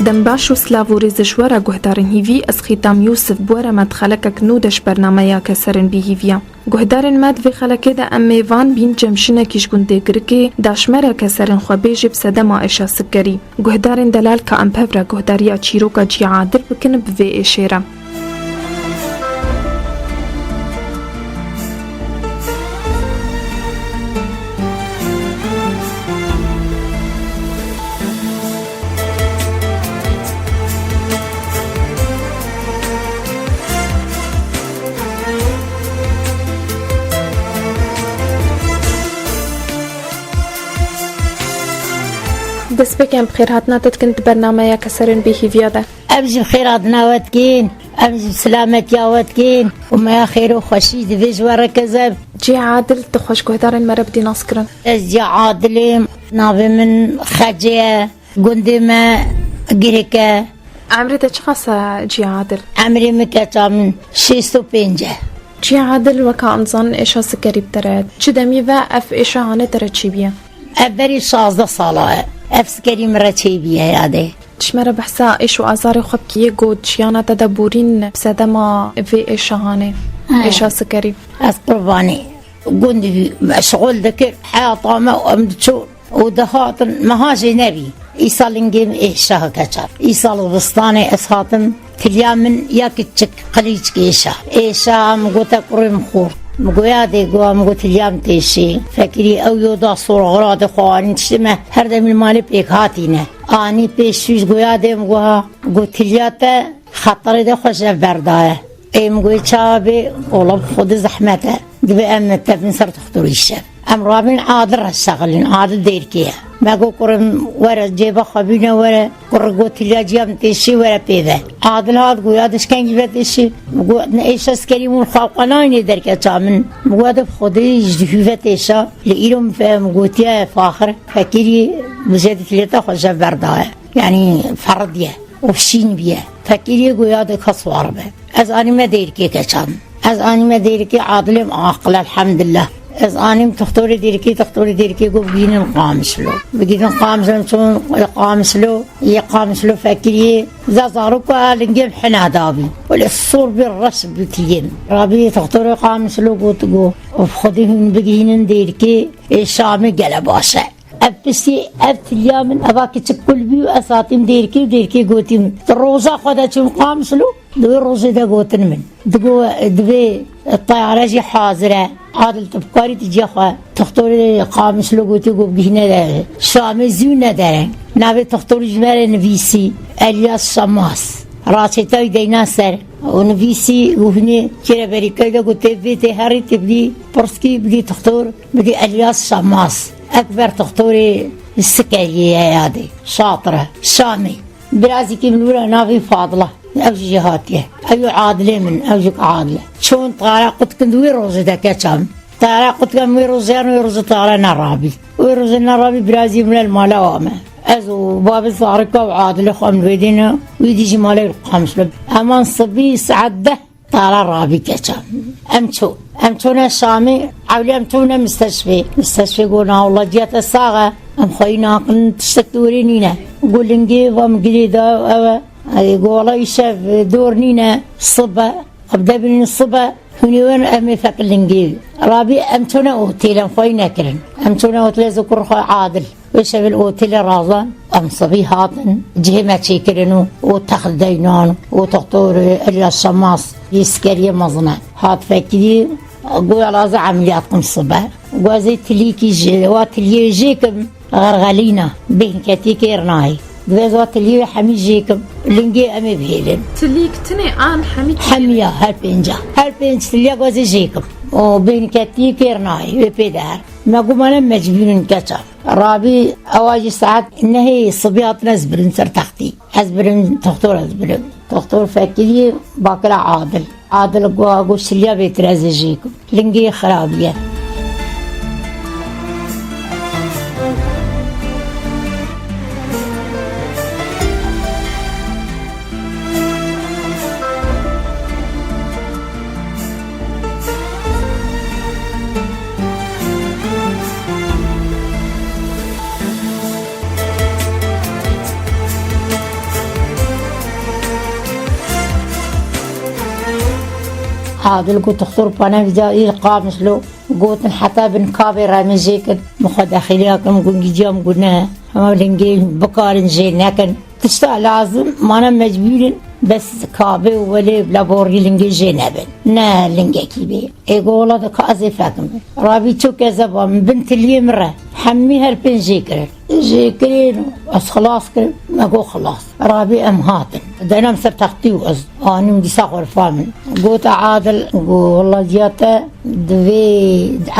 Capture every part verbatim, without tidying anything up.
Dem baş û silav û rêz ji we re guhdarên hîvî, ez Xîtam Yûsif bi we re me di xelekek nû de ji bernameya Keserên Bêhîviya. Guhdarên me, di vê xelekê de em mêvan bîn cemşînekî ji gundê Girikê, daşmera keserên xwebêjê bi sedema êşa sikerî. Guhdarên delal ka em pev re guhdariya çîroka Cî Adil bikin bi vê êşê re. Destpêkê em bi xêrhatina te dikin di bernameya Keserên Bêhîviya de. Em jî bi xêrhatina we dikin, em jî bi silametiya we dikin û me ya xêr û xweşî divê ji we re kezeb. Cî Adil, tu xwe ji guhdarên me re bidî naskirin. Ez Cî Adil im, navê min Xecê ye, gundê me Girik e. Emrê te çiqas e Cî Adil? Emrê min keça min şêst û pênc e. Cî Adil, weka em dizanin êşa sikerî bi te re ye. Çi demî ve ev êşa hane te re çêbîye? Ev berî şazdeh sala e. Ev sikerî min re çêbîye yadê. Ji me re behsa êş û azarê xwe bikî, yê ku di jiyana te de borîn bi sedema vê êşa hane, He. êşa sikerî. Ez qurbanî gund bî, me şixul dikir, heyata me û em diçûn û dihatin, meha jê nebî. Îsa lingê min êşa keça. Îsa li zivistanê ez hatim, tiliya min ya kiçik qilîçk êşa. Êşa min gote kurê min xort. Min goya dê goya min got tiliya min têşê. Fekirî ew yo da sor xira de xwe anî tiştê me her demî li malê pêk hatîne. Anî pêş wî ji goya dê min goha, got tiliya te xeterê de xwe ji hev berdaye. Ê min goyê çawa bê, ola bi xwedê zehmet e. Divê em tevin ser doktorî şev. Em rabîn Adil re şexilîn, Adil Dêrkê ye. Me got kurim were cêba xwe bîne were, kur got tiliya ciya min têşî were pê ve. Adil hat goya dişkengî ve têşî. Min got ne êşa sikerî min xwe qenayînê derkeça min. Min got de bi xwedê ji hû ve têşa. Li îro min fe min gotiye faxir. Fekirî bi jê de tiliyeta xwe ji hev berdaye. Yanî ferdiye. û şîn bîye. Fekîriyê goya de ka swar be. Ez anîme Dêrikê keçan. Ez anîme Dêrikê Adilê min aqil, elhemdulillah. Ez anîm toxtorê Dêrikê, toxtorê Dêrikê got bigînin Qamişlo. Bigînin Qamişlo, çûn Qamişlo, yê Qamişlo fekiriyê. Za zaroka lingê min hina dabî. Wele sor bî reş bî tiliyê min. Rabî toxtorê Qamişlo got, got, Xwedê hûn bigihînin Dêrikê, ê Şamê gele baş e. Ev piştî ev tiliya min, eva kiçik kul bî û ez hatîm Dêrikê û Dêrikê gotî min. Di roja xwe de çûm Qamişlo, di wê rojê de gotin min. Digo, divê teyare jî hazir e. Adil tu bikarî tu ciya xwe. Toxtorê Qamişlo gotî got bigihîne de Şamê zû ne dereng. Navê toxtorî ji me re nivîsî Elyas Şamas. Raçêta wî deyna ser û nivîsî û hinê kêre berîkay de got tê vê tê herî tê bidî pirskî bidî toxtor. Bidî Elyas Şamas, Ekber toxtorê sikeriyê ye yadê. Şatir e. Şamê. Birazîkî min wira navê Fadila. Ew jî jê hatiye. Ew jî Adilê min, ew jî Adil e. Çûn tara qutkin di wê rojê de keça min. Tara qutkin wê rojê yan wê rojê tara nerabî. Wê rojê nerabî birazî min li mala wa me. Ez û babê zarika û Adilê xwe em li wê dîne. Wî dî jî malê Qamişlo. Eman sibî saet deh. Tara rabî keça. Em çû. Em çûne Şamê, ewlî em çûne misteşfê. Misteşfê got, "Na wela ciya te sax e. Em xweyî nakin tiştek dorê nîne." Got, "Lingê va min girê da ew e." Ê, got, "Wela îşev dor nîne, sib e. Xwe bide bînin sib e. Hûn ê werin em ê feqir lingê." Rabî em çûne otêl, em xweyî nekirin. Em çûne otêl ez û kur xwe Adil. Wê şevê li otêlê razan, em sibî hatin, cihê me çêkirin û, û text deynan û toxtor Elyas Şemas, yê sikeriyê mezin e. Hat fekirî, goya lazim emeliyat kim sibe. Got ez ê tilîkî ji, wa tiliyê jê kim, xerxelîna, bêhnketî kêr nayê. Divê ez wa tiliyê hemî jê kim, lingê em ê bihêlin. Tilîk tinê an hemî tiliyê? Hemiya, her pênca. Her pênc tiliya got ez ê jê kim. Û bêhnketî kêr nayê, wê pê de her. Me got mane mecbûr in keça. Rabî ewa jî saet nehê sibî hatine ez birim ser textî. Ez birim, toxtor ez birim. Toxtor fekirî bakira Adil. Adil got, got şiliya bêtir ez ê jê kim. Lingê xirabî ye. Adil got, "Toxtor pane vîca î qamiş lo." Gotin, "Heta bin kabê re min jê kir." Min xwe dexîliya kirim, got, "Gîciya min got ne. Hema lingê bikarin jê nekin." Tişta lazim, mane mecbûr in, bes kabê û welê bila borî lingê jê nebin. Ne lingekî bê. Ê go wela de ka ez ê fekim. Rabî ço kezeba min bin tiliyê min re. Hemî her pênc jê kirin. Jê kirin, ez xilas kirim. Me go xilas. Rabî em hatin. Denem ser textî û ez anîm dîsa xwerfa min. Gote Adil, go wela ciya te divê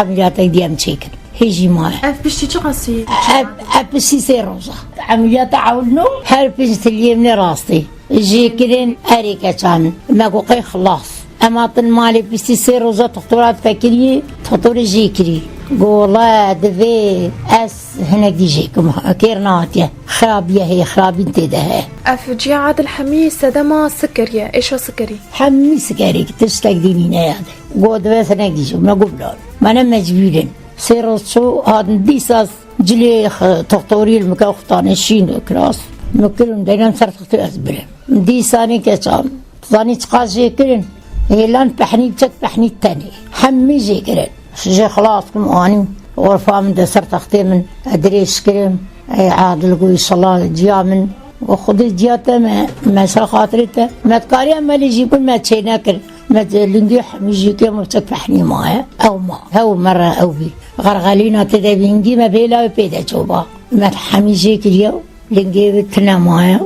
emeliyatek dî em çêkin. Hêjî maye. Ev piştî çi qasî? Ev, ev piştî sê roja. Emeliyata ewil no, her pênc tiliyê min ê rastî. Jê kirin erê keça min. Me got qey xilas. Em hatin malê piştî sê roja toxtora difekirî, toxtorê jê kirî. Got, "Wele divê ez hinek dî jê kim, kêr nehatiye. Xirabiye heye, xirabîn tê de heye." Ev ciya Adil hemî sedema sikerî ye, êşa sikerî. Hemî sikerî, tiştek dî nîne yade. Got, "Divê ez hinek dî jê." Me got, "Bila." Me ne mecbûr in. Sê roj çû, hatin dîsa cilê x-, toxtorî li min ke xutane şîn û kiras. Min kirin, deynem ser textê ez birim. Dîsa nê keça min. Zanî çiqas jê kirin? Hêlan pehnî, çek pehnî tenê. Hemî jê kirin. Jê xilas kim anî. Xwerfa min de ser textê min. Ez dirêj kirim. Ey Adil got, "Înşallah ciya min." Got, "Xwedê ciya te me, me ser xatirê te." Me dikariya me lê jî got, me çê nekir. Me lingê hemî jê kiriye, me çek pehnî maye. Ew ma. Hew me re ew bî. Xerxelîna tê de bî, hingî me bêla wê pê de çûba. Me hemî jê kiriye. Lingê wê tune maye.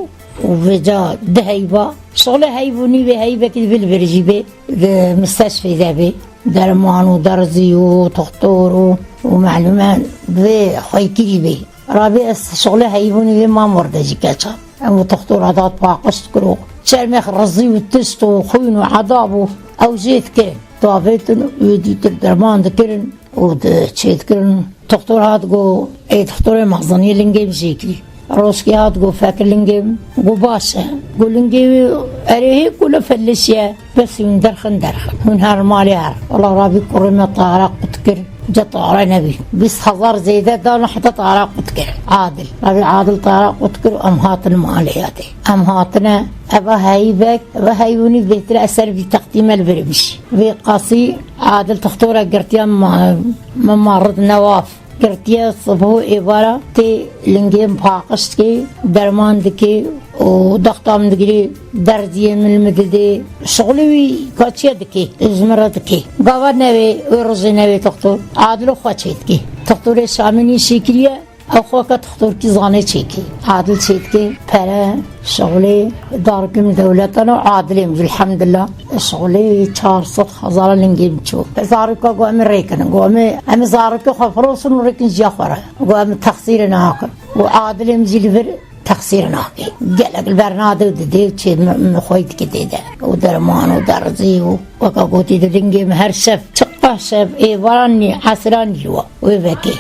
Û vêca di heyba. Şixulê heyb û nîvê heybekî di vê li vir jî bê. Di misteşfê de bê. Derman û derzî û toxtor û, û melûme vê xweykirî bê. Rabî ez şixulê heyb û nîvê mam werde jî keça. Em û toxtora dat paqij dikir û çermêx rizî û tişt û xwîn û edab û ew jê dikirin. Davêtin û wê dîtir derman dikirin û di çê dikirin. Toxtor hat got, ê toxtorê mexzaniyê lingê min jê kirî. Rojkê hat got, fekir lingê min. Got, baş e. Got, lingê wê erê hê kule felleşiye. Bes hûn derxin, derxin. Hûn her malê her. Wela rabî kurê me tayara qut kir. Ca tayara nebî. Bîst hezar zêde dan heta tayara qut kir. Adil. Rabî Adil tayara qut kir û em hatin malê yadê. Em hatine, eva heyî vek, eva heyî hûnî bêtir eser vî teqdîme li vir mişî. Vê qasî Adil toxtora girtiya ma, me marid newaf. Girtiye sibh û êvara tê lingê min paqij dikê, derman dikê û dexta min digirê, derziyê min li min didê. Şixulê wî kaçiye dikê, ji min re dikê. Gava newê, wê rojê newê toxtor. Adilo xwe çê dikê. Toxtorê Şamînî şî kiriye, ew xwe ke toxtorkî zanê çêkê. Adil çê dikê, pere, şixulê, darikê min dewleta ne, Adilê min, elhamdulillah. Şixulê çar sed hezara lingê min çû. Zarika got, "Em ê rêkin." Got, "Em ê, em ê zarikê xwe firoşin û rêkin jiya xwe re." Got, "Em ê texsîrê nakin." Û Adilê min jî li vir texsîr nake. Gelek li ber nade û didê û çê min, min xwey dike tê de. Û derman û derzî û weke gotî di lingê min her şev, çiqa şev, êvaran nî, esiran nî wa. Wê vekê.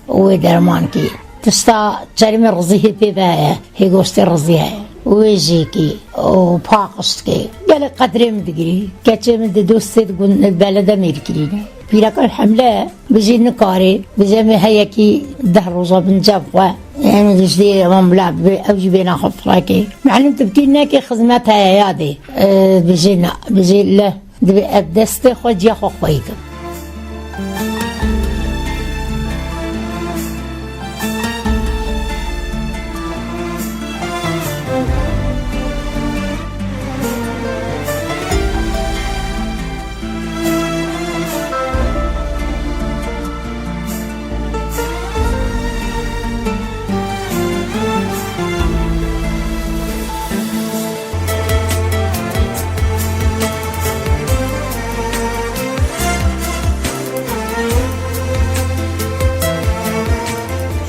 Wê derman kî. Tişta çermê rizî hê pê ve heye. Hê goştê rizî heye. Wê jê kî. Û paqij dike. Gelek qedrê min digirî. Keçê min di dostê di gun-, belede mêr kirîne. Pîreka hemle bijî nikarê, bijî em ê heyekî deh roja bin cem xwe. Em dijî ema mila bibê, ew jî bê naxwe firakê. Melim tu bikî nekê xizmet heye yadê. E, bijî na, bijî le, dibê ez destê xwe ciya xwe xweyî kim.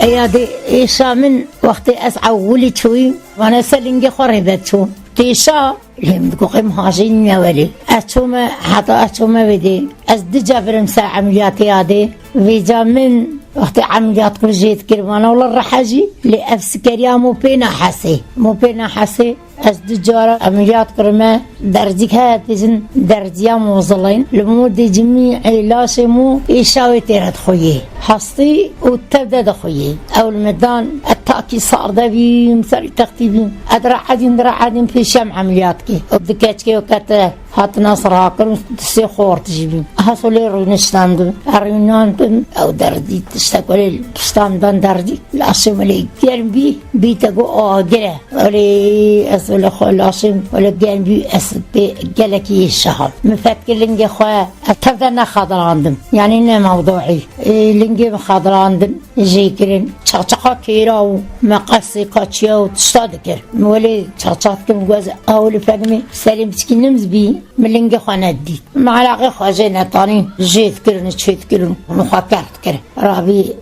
Eya dê êşa min wextê ez ewilî çûyî, vane ser lingê xwe rêbet çû. Têşa Lê min digot, "Qey min hajî nîne welê." Ez çûme, heta ez çûme vê dê. Ez du ca birim ser emeliyatê yadê. Vêca min wextê emeliyat ku jê dikir, vana wela rehe jî. Lê ev sikeriya mo pê nahesê. Mo pê nahesê. Ez du cara emeliyat kirime, derzîk heye têjin derziya mozilên. Li mû dê cimî ê laşê mû êşa wê têre dixuyê. Hestî û tev de dixuyê. Ew li me dan, ez takî sarde bîm, serî textî bîm. Ez dire'edîm, dire'edîm pêşiya min emeliyat kir. Û du keçikê wekete hatina sirhakirin, du sê xort jî bîn. Hesolê rûniştandin. Ez rûnandin, ew derdî, tiştek welê pişta min dan derdî. Laşê min lê germ bî, bîte ku agir e. Welê ez welê xwe laşê min welê germ bî, ez pê gelekî şaham. Min fekir lingê xwe, ez tev de nexadirandim. Yanî ne mewduî. Ê, lingê min xadirandim. Jê kirin. Çaçaqa kêra û meqesê kaçiya û tişta dikir. Min welê çaçaq dikim, goz ew li fekimê serê min çikî nimz bî, min lingê xwe nedît. Min eleqê xwe jê netanîn, jê dikirin, çê dikirin, min xwe keh dikir. Rabî,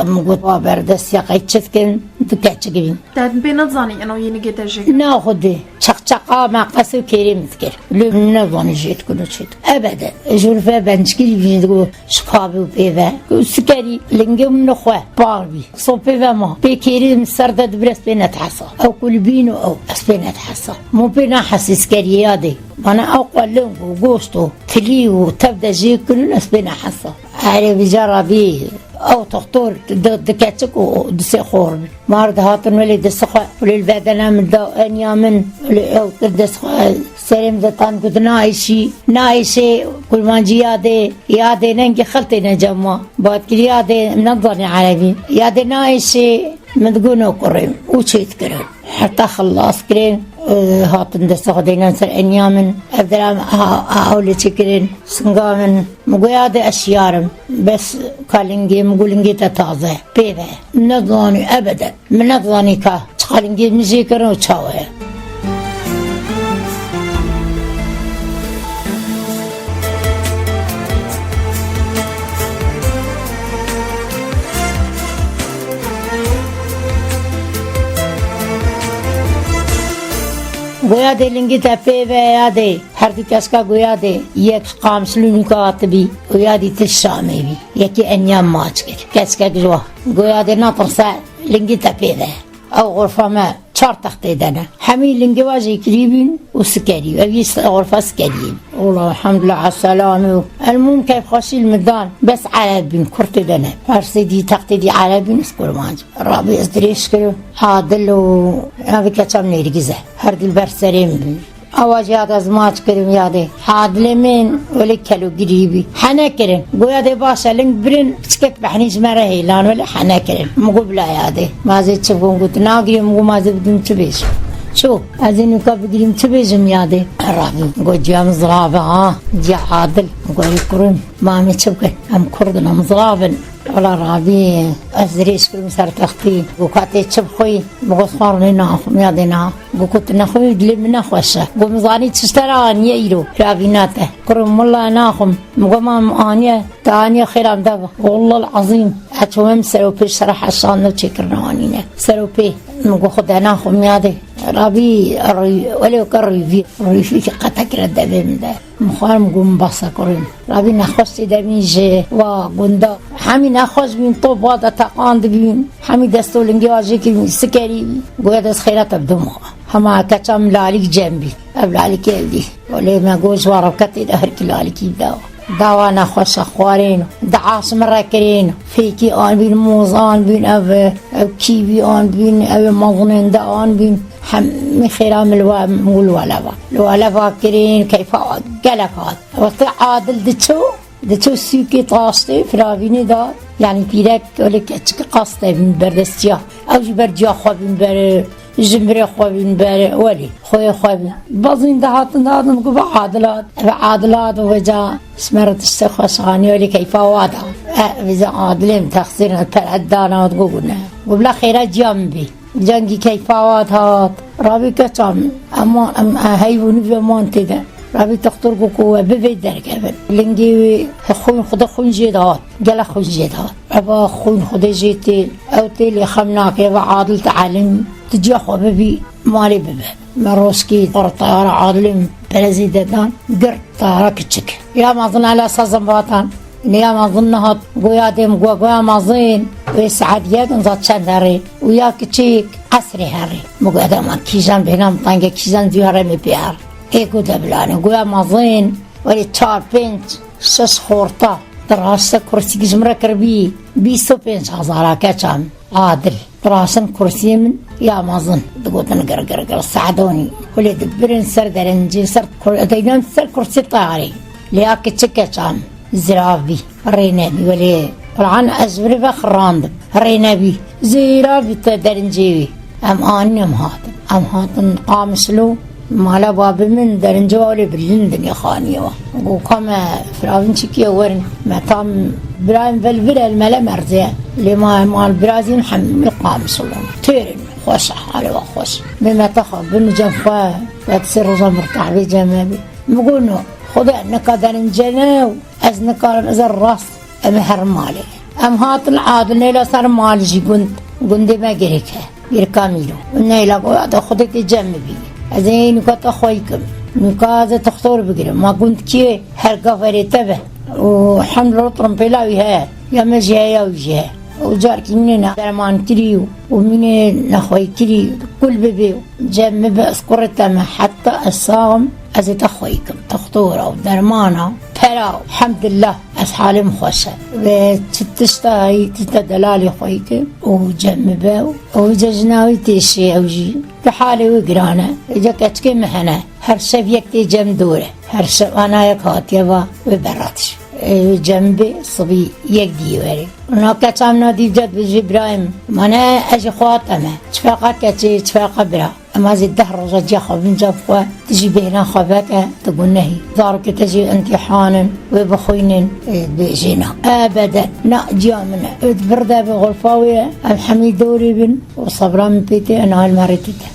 min got, wa berdestiya qey çi dikirin, du keçik bîn. Te pê nedizanî eno yê nigê te jê? Na xwedê. Çaqçaqa meqes û kêrê min dikir. Lê min nezanî jê dikin û çê dikin. Ebede. Ji wir ve bençkî jî digo ji kabê û pê ve. Ku sikerî lingê min li xwe par bî. Sopê ve ma. Pê kêrê min ser de dibir ez pê nedihesa. Ew ku li bîn û ew ez pê nedihesa. Min pê nehesî sikeriyê yadê. Bana ew qwe ling û goşt û tilî û tev de jê kirin ez pê nehesa. Erê vîca rabî. Ew toxtor di, di keçik û di sê xor bî. Mar dihatin welê destê xwe, welê li bedena min da, eniya min, welê ew kir dest xwe, serê min de tan, got, "Naêşî, naêşê, kurmancî yadê, yadê nengê xeltê ne cema." Batkirî yadê, nezanî erebî. Yadê naêşê, min digot, "No kurê min." Û çê dikirin. Heta xilas kirin, e, hatin destê xwe deynan ser eniya min. Ev dera min, a, a, ew lê çêkirin, singa min. Min got, "Yadê ez şiyar im." Bes ka lingê, min got, "Lingê te taze ye. Pê ve." Nezanî ebede. Min nezanî ka çiqa lingê min jê kirin û çawa ye. Goya dê lingî te pê ve yadê. Her du keska goya dê. Yek Qamişlûnîka hatibî û ya dîtir Şamê bî. Yekî enya maç kir. Keskek ji wa. Goya dê natirse lingî te pê ve. Ew xurfa me çar textê de ne. Hemî lingê wa jêkirî bîn û sikerî. Ev yî se-, xurfa sikeriyê bî. Wala elhamdulillah, eselamê û elmûm keyfxweşî li min dan. Bes ereb bîn, kurtê de ne. Persê dî, textê dî ereb bîn, ez kurmanc. Rabî ez dirêj kirim. Adil û ev keça min Nêrgiz e. Her du li ber serê min bîn. Awa jî ya de ez maç kirim yadê. Adilê min, welê kelogirî bî. Hene kirin. Goya dê baş e, ling birin, piçkek behnî ji me re hêlan, welê hene kirin. Min got bila yadê. Ma zê çi bûn got, nagirî, min got, ma zê bidim çi bêjim. Ço, ez ê nûka bigirîm çi bêjim yadê. Rabî, got, ciya min zirav e ha. Ciya Adil. Got, ê kurim, ma em ê çi bikin? Em kurd in, em zirav in. Wala rabî, ez dirêj kirim ser textî. Got, ka tê çi bixwî? Min got, xwarinê naxwim, yadê na. Got, ku tu nexwî, dilê min nexweş e. Got, min zanî çi ji te re aniye îro. Rabîna te. Kurim, wala naxwim. Min got, ma min aniye, te aniye xêra min de be. Wallal ezîm. Ez çûme min ser û pê ji te re heşandin û çêkirine anîne. Ser û pê. Min got, xwe de naxwim, yadê. Rabî, rî-, welê weke rîvî. Rîvî ki qete kire devê min de. Min xwarin got, min basa kurê min. Rabî nexweş tê de bîn ji wa gunda. Hemî nexweş bîn, top wa de teqandibîn. Hemî dest û lingê wa jê kirî, sikerî bî. Goya dest xêra te bidim xwe. Hema keça min lalîk cem bî. Ev lalîkê ev dî. Welê me got ji wa rewketê de her kî lalîkî bida. Dawa nexweşa xwarên. Dua ji min re kirên. Fêkî an bîn, moz an bîn, ev, ev kîvî an bîn, ev mazinên de an bîn. Hemî xêra min li wa, min li wa leva. Li wa leva kirîn, keyfa gelek hat. Wextê Adil diçû, diçû sûkê taştê, firavînê de, yanî pîrek, öyle keçik qas tevîn berdestiya. Ew jî ber ciya xwe bîn ber, jimbirê xwe bîn ber, welî, xweyê xwe bîn. Bazîn dihatin, dihatin, ku bi Adil hat. Ve Adil hat, veca, ji me re tiştê xweş anî, öyle keyfa wa da. E, vêca Adilê min texsîr, pere dana, ku gune. Ku bila xêra ciya min bî. Cengî keyfa wa dihat. Rabî keça min. Em wan, em, e, heyv û nîv em wan tê de. Rabî textor got ku we bivê derkevin. Lingê wê xwîn, Xwedê xwîn jê dihat. Gelek xwîn jê dihat. Eva xwîn Xwedê jê tê. Ew tê lê xem nake. Eva Adil te elim. Tu ciya xwe bibî, malê bibe. Me roskî xwe re tayara Adilê min perezî de dan. Gir tayara kiçik. Ya mezin ela sazin vatan. Nêya mezin nehat, goya dê min got, goya mezin, wê saet yek niza çend herê. Û ya kiçik, qesrê herê. Min got, "Edema kîjan bêhna min tenge, kîjan duyare min pê her." Ê got, "De bilane." Goya mazin, welê çar, pênc, şeş xorta. Diraşte kursîk ji min re kiribî bîst û pênc hezara keça min. Adil. Diraştin kursiyê min ya mazin. Digotin gir, gir, gir, Se'donî. Kulê dibirin ser derincê, ser kur-, deynan ser kursî tarî. Lê ya kiçik keça min. Zirav bî. Rê nebî, welê Qur'an ez ji vir ve xirandim. Rê nebî. Zêra bî te derincê wî. Em anîn em hatin. Em hatin Qamişlo. Mala babê min derincê wa welê bi lindinê xaniye wa. Go ka me firavin çikiye werin. Me tam birayên vel vir el mele merziye. Lê ma mal birazîn hemî Qamişlo. Têrin xweş e, halê wa xweş. Bê me te xwe bin cem xwe. Te sê roja mirtah bê cem me bî. Min got no. Xwedê nika derincê ne. Ez nikarim, ez ê rast, em ê herin malê. Em hatin Adil neyla ser mal jî gund, gundê me girêk e, girêka Mîro. Neyla goya de Xwedê tê cem min bî. Ez ê nûka te xweyî kim. Nûka ez ê textor bigirim. Ma gund kê? Her gaverê te be. Û hemd lo trimpêla wî heye. Ya me jî heye, ya wî jî heye. Û carkî mînê ne derman kirî û, û mînê nexweyî kirî, kul bibê û cem min be, ez kurê te me, heta ez sax im, ez ê te xweyî kim. Textora û dermana, pera û, hemdillah, ez halê min xweş e. Ve çi tişta heyî, tişta delalê xweyî kim û cem min be û, û vîca jina wî tê şê ew jî. Di halê wî giran e. Vîca keçikê min hene. Her şev yek tê cem dor e. Her şev ana yek hatiye va wê beratiş. Ê, cem bê sibî yek dî were. Na keça min na dî vîca dibêje birayê min. Ma ne ez ji xwe hatime. Çi feqa keçê, çi feqa bira. Em ez ê deh roja ciya xwe bin cem xwe. Tu jî bêhna xwe veke, tu gunehî. Zarokê te jî imtîhan in, wê bixwînin, ê, dibêjê na. Ebeden, na ciya min e. Ê, di vir de bi xulfa wê ye. Em hemî dorê bin û sebra min pê tê, em hal me rê tê te.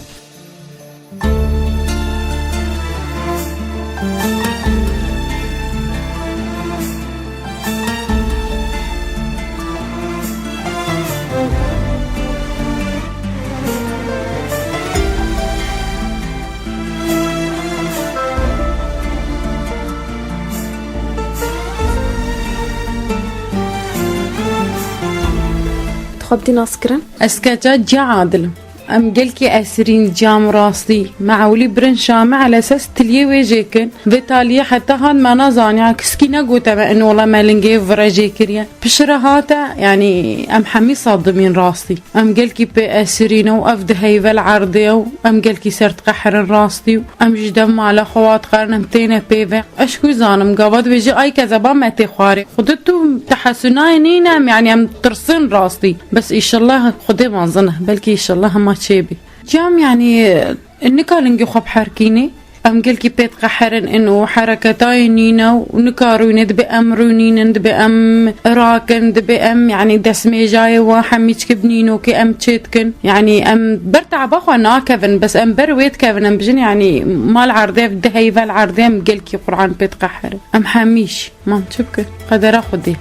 Dixwebitî nas kirin? Ez keça ciya Adil im. Em gelkî esirîn cam rastî. Me ewilî birin şa me elesas tiliyê wê jê kin. Vê taliyê heta hat me nazaniya, kiskî negote me inola me lingê vire jê kiriye. Pişire hate, yanî em hemî sadimîn rastî. Em gelkî pê esirîn û ev di heyvel erdê û em gelkî ser diqeherin rastî û em ji dev mala xwe wa dixwarin em têne pê ve. Ez ku zanim, gava dibêje ay kezeba me tê xwarê. Xwedê tu tehesûnayê nîne em, yanî em tirsin rastî. Bes îşellah Xwedê mezin e. Belkî îşellah hema çêbî. Cam yanî nika lingê xwe biherkînê. Em gelkî pê diqeherin in û hereketayê nîne û nika rûnê, dibê em rûnînin, dibê em rakin, dibê em yanî destmêjayê wa hemî çikî bi nînokê em çê dikin. Yanî em ber teba xwe nakevin, bes em ber wê dikevin, em bijin yanî mal erdê, di heyvel erdê em gelkî Qur'an pê diqeherin. Em hemîş. Mam çi bikin? Qedera Xwedê.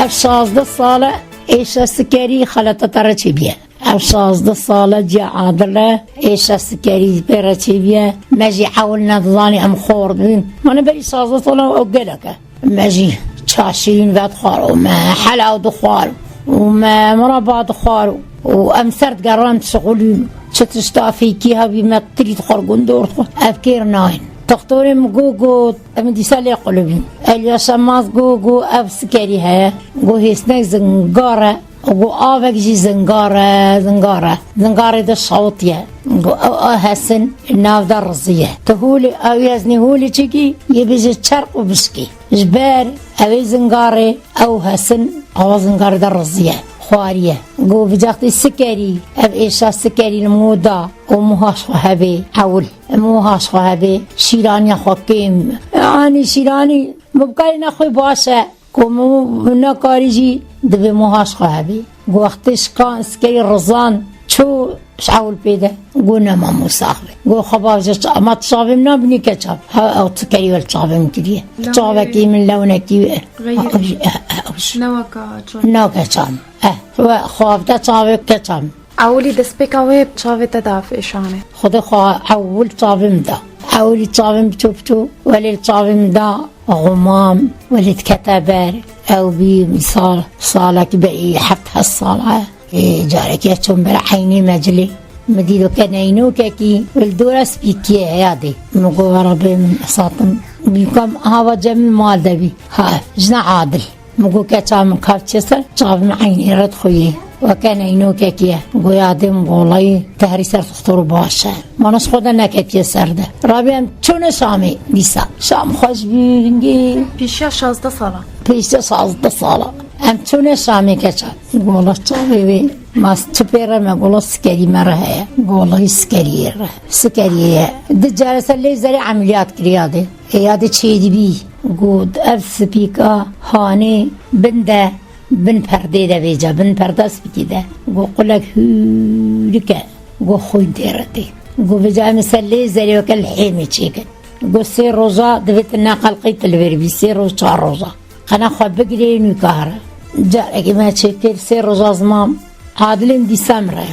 Ev şazdeh sal e êşa sikerî xelata te re çêbûye. Ev şazdeh sal e ciya Adil e, êşa sikerî pê re çêbûye. Me jî ewil nedizanî, em xor dibîn. Mane berî şazdeh sal e, ew gelek e. Me jî çaşîn vedixwar û me helaw dixwar û me miraba dixwar û em ser digeran dişixulîn. Çi tişta fêkî hebî me tirî dixwar, gundor dixwar. Ev kêr nayên. Textorê min got, got, em dîsa lê qulibîn. Elya Şemaz got, got, ev sikerî heye. Got, hêsnek zingar e. Û got, avek jî zingar e, zingar e. Zingarê de şawitiye. Got, ew a hesin nav de riziye. Tu holê, ew yeznî holê çekî, yê bêje çerq û bişkî. Ji ber ew ê zingarê, ew hesin, awa zingarê de riziye, xwariye. Got, vîcaxtê sikerî, ev êşa sikerî li min da û muha ji xwe hebê ewil. Muha ji xwe hebê, şîraniya xwe kêm. Yanî şîranî, bi bikarîna xwe baş e. Ku min nekarî jî dibê moha ji xwe hebî. Ku wextê şikan, sikerî rizan, Çû ji ewil pê de, got, "Nema Mûsa axivê." Got, "Xwe baş e, ama tu çavê min nabînî keça min." Ha, ew tu kerî wel çavê min kiriye. Lewê Çavekî min lewnekî, Xeyr. Ew jî, eh, eh, ew jî. Ne weka çavê. Ne keça min. Eh, we xwe avde çavê keça min. Ewilî destpêka wê çavê te da fêşanê. Xwedê xwe ewil çavê min da. Ewilî çavê min piçû piçû, welê li çavê min da xumam, welê dikete ber. Ew bî sal, salekî berî heft hest sal e. Ê, carekê çûm ber eynê mecilê. Min dît weke neynokekî, li dora spîkiyê heya dê. Min got, "Were bê min esatim." Bîkam hava cem mal de bî. Ha, jina Adil. Min got, "Keça min kavçe ser, çav min eynê re dixuyê." Weke neynokekî ye. Goya dê min golayî, tehrî ser dixtor baş e. Mana ji xwe de neketiye ser de. Rabî em çûne Şamê dîsa. Şam xweş bî, hingê Pêşiya şazdeh sala. Pêşiya şazdeh sala. Em çûne Şamê keça. Gola çavê wê. Mas çi pê re me gola sikerî me re heye. Golayî sikeriyê re. Sikeriyê ye. Di care ser lê zerê emeliyat kiriya dê. Ê, ya dê çêdibî. Got, ev spîka hanê bin de, bin perdê de vêca, bin perda spîkî de. Got, qulek hûrik e. Got, xwîn tê re tê. Got, vêca em ê ser lê zerê weke li hêmê çêkin. Got, sê roja divê tu neqelqî tu li vir bî, sê roj, çar roja. Qena xwe bigirê nûka here. Carekê me çêkir, sê roja ziman Adilên dîsa min re.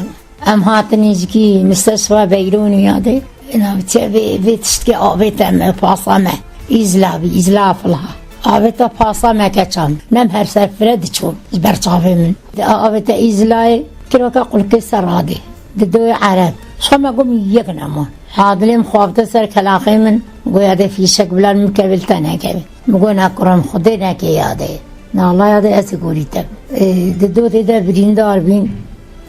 Em hatin nêzîkî misteşfa Beyrûnê ya dê. Navçe vê, vê tiştkê avête me, pasa me. Îzla bî, îzla filha. Avête pasa me keça min. Nem her ser fire diçûn ji ber çavê min. Di avête îzlayê, kiroke qulkê ser radê. Di doyê ereb. Ji xwe me got yek nema. Adilê min xwe avête ser kelaxê min. Goya dê fîşek bila min kevil te nekevê. Min got, "Na kuram, Xwedê neke ya dê." Na Allah ya dê ez ê gorî te. Ê, di dotê de birîndar bîn,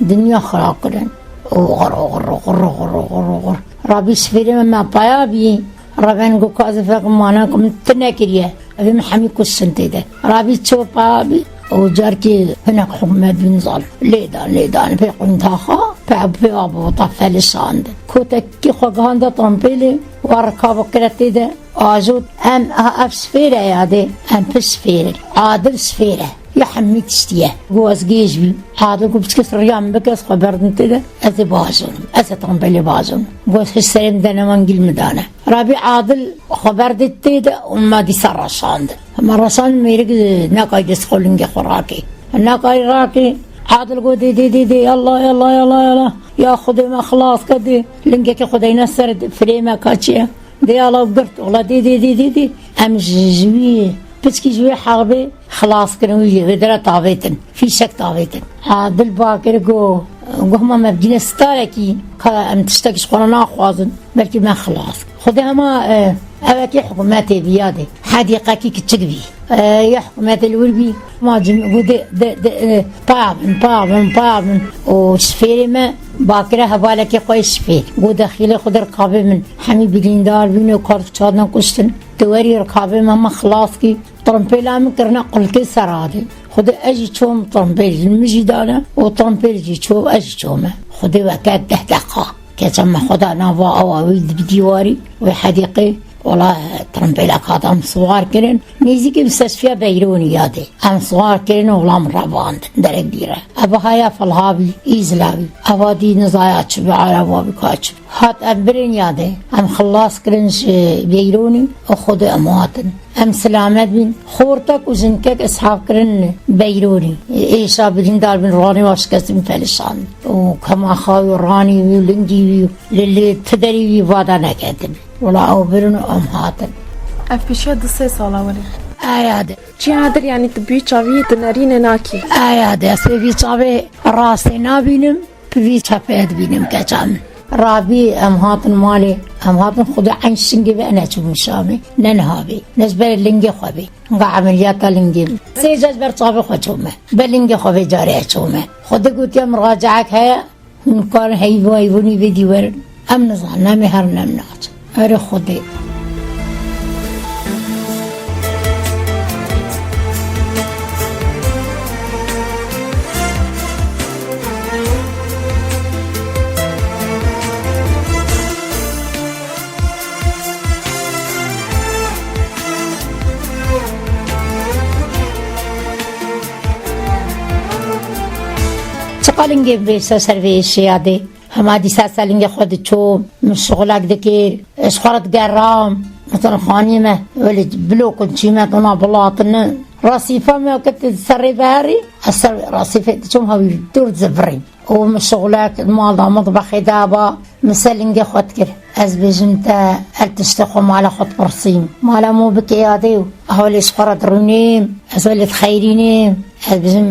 dinya xira kirin. Oxir, oxir, oxir, oxir, oxir, oxir. Rabî şifêrê me, me paya bî. Raben got, "Ka ez ê feqim mana ku min tu nekiriye. Evê min hemî kuştin tê de." Rabî ço paya bî. Û carkî hinek hikûmet bîn zal. Lêdan, lêdan, pê quntaxa, pê, pê abo ta felişandin. Kotekî xwe gihanda tampêlê, wa rikabo kire tê de. Ajot, em, ha, ev şifêr e ya dê, em pir şifêr in. Adil şifêr e. Ya hemî tiştî ye. Got ez gêj bîm. Adil got, "Piçkes riya min bike, ez xwe berdim tê de, ez ê bajonim. Ez ê tam belê bajonim." Got, "Hiş serê min de neman gil min dane." Rabî Adil xwe berdê tê de û me dîsa reşandin. Hema reşandin mêrik, e, nekay dest xwe lingê xwe rakê. Nekay rakê. Adil got, "Dê, dê, dê, dê, yallah, yallah, yallah, yallah. Ya Xwedê me xilas ke dê. Lingekê xwe deyne ser firê me kaçiye." Dê ala girt, ola dê, dê, dê, dê, dê. Em ji, ji wî, piçkî ji wê hexbê xilas kirin, wî jê vê dere tavêtin. Fîşek tavêtin. Adil bakir got, got, "Hema me bigîne starekî, ka em tiştekî ji xwe re naxwazin, belkî me xilas." Xwedê hema, e, evekî hikûmetê bî ya dê. Hedîqekî kiçik bî. E, ya hikûmetê li wir bî. Ma cim, got, "Dê, dê, dê, e, pa bin, pa bin, pa bin." Û şifêrê me bakire hevalekê xwe yê şifêr. Got, "Dexîlê xwe de rikabê min." Hemî birîndar bîn û kar çadan kuştin. Tu werî rikabê me, me xilas kî. Trimpêla min kirine qulkê ser adê. Xwedê ez jî çom trimpêl ji min jî dane û trimpêl jî ço, ez jî çome. Xwedê weke deh deqa. Keça me xwe da nava awa wî di dîwarî wê hedîqê. Wela trimpêlek hat em siwar kirin. Nêzîkî bi seşfiya Beyronî ya dê. Em siwar kirin û wela min revandin. Derek dîre. Eva haya Filha bî, Îzla bî. Eva dî nizaya çi bi, araba bi ka çi bi. Hat em birên ya dê. Em xilas kirin ji Beyronî û Xwedê em hatin. Em silamet bîn. Xortek û jinkek îshaf kirin Beyronî. Êşa birîndar bin, ranê wa şikestin, perişan. Û kema xawî ranî wî û lingî wî û li, li ti derî wî vada neketin. Wela ew birin û em hatin. Ev pêşiya du sê sala welê. Aya de. Çi hadir, yanî tu bî çavî tu nerîne nakî. Aya de, ez pê vî çavê rastê nabînim, bi vî çapê dibînim keça min. Rabî em hatin malê, em hatin Xwedê eyn şingê ve neçûm Şamê, ne niha bê, ne ji ber lingê xwe bê. Nga emeliyata lingê min. Sê car ji ber çavê xwe çûme. Be lingê xwe vê carê çûme. Xwedê gotiye min raciek heye, hûn karin heyv û heyvûnî vê dî werin. Em nizanin, em ê herin em naçin. Erê Xwedê. Çi Qalingê bêse ser vê êşê ya dê. Hema dîsa ser lingê xwe diçûm, min şixulek dikir, ez xwe re digeram. Mesela xanî me, welê bilokun çî me, ona bilatine. Rasîfa me ke tu serê veherî, ez ser rasîfê diçûm, hewî dûr zivirîm. Û min şixulek mal da mitbexê de ba, min ser lingê xwe dikir. Ez bêjim te, el tiştê xwe mala xwe dipirsîm. Mala mo bike yadê û hewlê ji xwe re dirûnêm, ez welê dixeyrînêm, ez bijim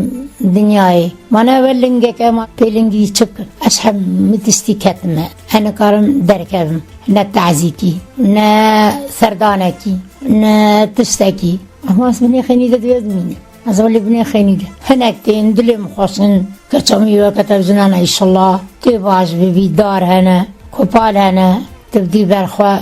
dinyayê. Mane ewe lingeke ma pê lingî çi bikim? Ez hemî tiştî ketime. Ez nikarim derkevim. Ne tazîkî, ne serdanekî, ne tiştekî. Ama ez binê xênî de divê ez mînim. Ez welê binê xênî de. Hinek tên, dilê min xweş in. Keça min weke te bi jinana, înşallah. Tê baş bibî, dar hene, kopal hene. Tu bidî ber xwe,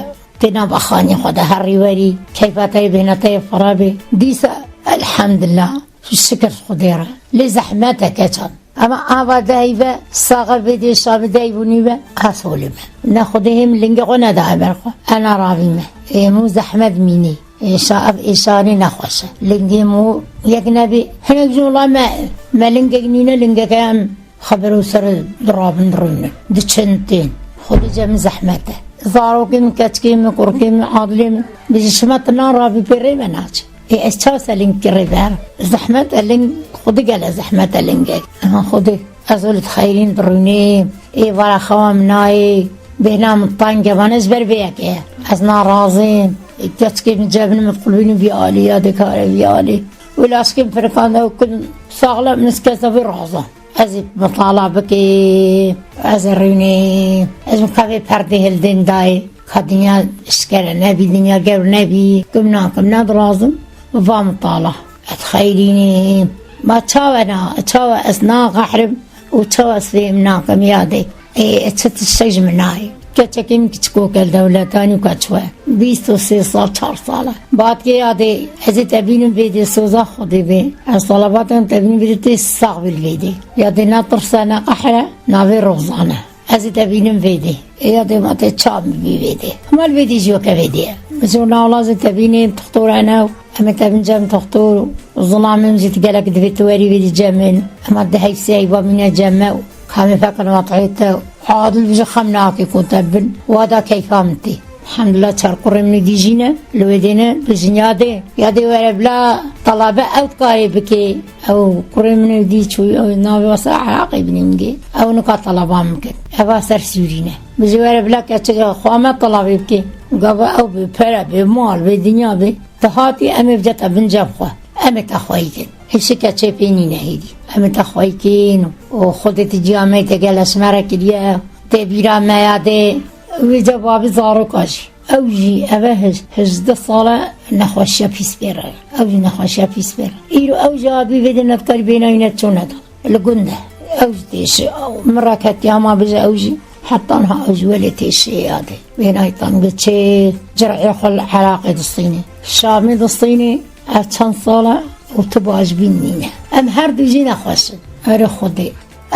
tê nava xanî xwe de herî werî. Keyfa te yê bêhna te yê fira bê. Dîsa, elhamdillah. Şikir Xwedê re. Lê zehmet e keça min. Ama ava dehî ve, saxe vê dê şa bi dehî bûnî ve, ez holî me. Ne Xwedê hê min lingê xwe nedaye ber xwe. Ena ravî me. Ê min zehmet mînî. Êşa, ev êşanî nexweş e. Lingê min yek nebî. Hinek jî wela me, me lingek nîne, lingeke em xeber û ser dirabin dirûnin. Diçin tên. Xwedê cem zehmet e. Zarokê min, keçikê min, kurkê min, adilê min. Bijî şima tinan ravî pê rê me naçe. Ê, ez çawa ser ling kirê ver? Zehmet e ling, Xwedê gele zehmet e lingek. Aha, Xwedê. Ez wê li xeyrîn dirûnêm. Ê, vara xewa min nayê. Bêhna min teng e, vane ji ber vê yekê ye. Ez narazim. Keçikê min cebin min qulbînî vî alî ya dikare vî alî. Wê laşkê min firikande û kin saxlem min kesa vî razan. Ez ê mitala bikêm, ez ê rûnêm, ez min kevê perdê hildên dayê. Ka dinya eşkere nebî, dinya gewr nebî, kim nakim nedirazim, va mitala. Ez xeyrînîm. Ma çawe na, çawe ez naqehrim û çawe ez fêm nakim yadê. Ê, ez çi tiştek ji min nayê. Keçekê min kiçikok el dewletanî û keçwe. Bîst û sê sal, çar sal e. Batkê yadê, ez ê te bînim vê dê soza Xwedê bê. Ez talabatem te bînim vê dê tê sax bî li vê dê. Yadê ne tirse, ne qehre, navê Rozan e. Ez ê te bînim vê dê. Ê yadê ma te çav bî vê dê. Hema li vê dê jî weke vê dê ye. Ji navla zî te bînê toxtor hene û em ê te bin cem toxtor û zilamê min jî tu gelek divê tu werî vê dê cem min. Ema di heyv sê heyva mîne cem me û kamê fekin vatihê te û adil bijî xem nakê ku te bin. Wa da keyfa min tê. Elhamdulillah çar kurê min ê dî jî ne. Li wê dê ne, bi jinya dê. Yadê were bila talabe ew dikarê bikê. Ew kurê min ê dî çû, ew navê wasa Iraqê binî min gê. Ew nika talaba min kir. Eva ser Sûrî ne. Bijî were bila keçika xwe me talabê bikê. Gava ew bi pere, bi mal, bi dinya, bi dihatî em ê bicete bin cem xwe. Em ê te xweyî kin. Hişi keçê pê nîne hêdî. Em ê te xweyî kin û Xwedê ti ciya me te gele ji me re kiriye. Tê bîra me ya dê. Wê cevabî zaroka jî. Ew jî eve hij-, hejdeh sal e nexweşiya pîs pê re. Ew jî nexweşiya pîs pê re. Îro ew jî abî vê dê nefkarî bênayîne çûne da. Li gund e. Ew jî têşê. Ew min re ketiya ma bije ew jî. Heta niha ew jî welê têşê yadê. Bênayî tan bi çê cir'ê xwe li Iraqê distînê. Şamê distînê. Ev çend sal e û tu baş bîn nîne. Em her du jî nexweş in. Erê Xwedê.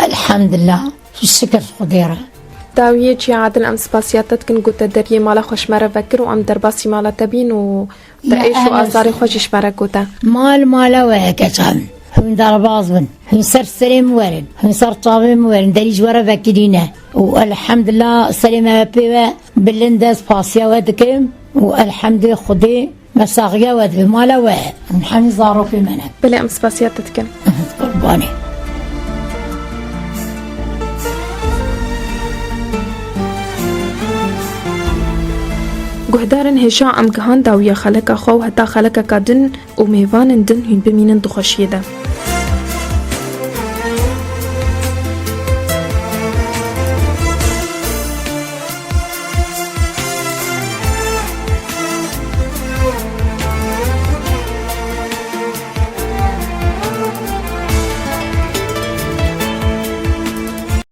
Elhamdillah. Şikir Xwedê re. Dawiyê çi Adil, em spasiya te dikin ku te deriyê mala xwe ji me re vekir û em derbasî mala te bîn û te Ya, êş û em azarê xwe jî ji me re gote. Mal mala we ye keça min. Hûn derbas bin. Hûn ser serê min werin. Hûn ser çavê min werin. Derî ji we re vekirîne. Û elhamdillah serê me pê we bilind e, spasiya we dikim. Û elhamdê Xwedê Me saxiya we divê, mala we. Em hemî zarokê me ne. Belê, em spasiya te dikin. Qurbanê. Guhdarên hêja, em gihan dawiya xeleka xwe û heta xelekeka din û mêvanên din hûn bimînin di xweşiyê de.